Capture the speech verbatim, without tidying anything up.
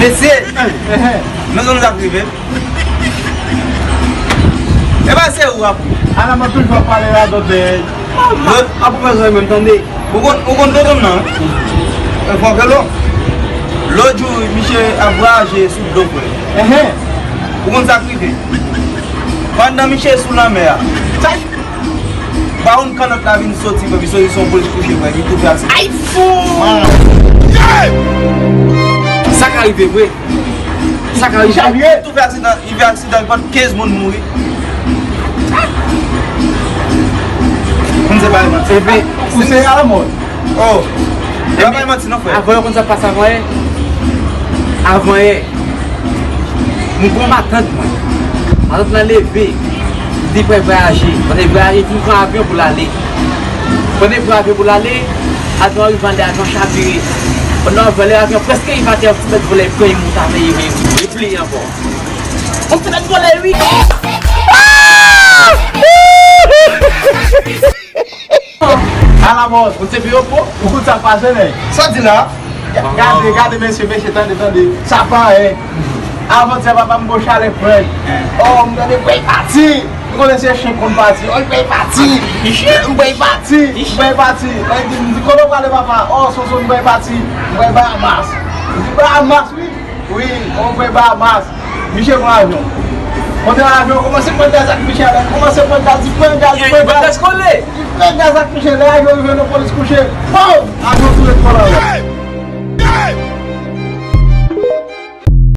Mesye, nou konn sa k rive. E pa se ou ap. Ala mwen toujou ap pale la, doktè. Lòt, ap fè zòrèy menm, tande. Ou konn, ou konn tonton m nan, wi. E fò ke lò. Lòt jou, misye ap vwayaje sou dlo, frè. Ou konn sa k rive. Pandan misye sou lanmè a, ba yon kannòt la vin soti, frè, misye soti sou yon polis kouche, frè, li toufe aksidan. Ay, fou! Sa ka rive, vre. Sa ka rive. Li toufe aksidan, li fè aksidan, li fè kenz moun mouri. Moun se pa manti. Epi, ou se alamò. Oh, e pa manti non, frè. Avan yo konn sa k pase avan yè. Avan yè, m pran matant mwen. Matant lan leve, li te prè vwayaje. Pandan l vwayaje, li fin pran avyon pou l ale. Pandan l pran avyon pou l ale, avyon an rive anlè, avyon an chavire. Pandan l vole, avyon prèske rive atè, yon ti bèt vòlè pran li, monte avè li, men li pliye ankò. Yon ti bèt vòlè, wi. Ala bòs, ou te pi yo po, ou kout sa pase, nèg. Sa di la? Gade, gade, mesye, mesye, tande, tande. Sa pa anyen. Avantyè, papa m gwo chalè frè. Oh, m tande bwè pati. M konnen se chen konn pati. Oh, bwè pati. M bwè pati. M bwè pati. Lè di, m di, "Kote w prale, papa?" "Oh, Sonson, m bwè pati. M bwè Bahamas." M di, "Bahamas, wi." Wi, on frè Bahamas. Misye pran avyon. Monte nan avyon, kòmanse pran gaz ak Michel. Kòmanse pran gaz, li pran gaz, li pran gaz. Li pran gaz ak Michel. Lè avyon rive nan polis kouche, pòw! Avyon tou ret kòl anlè.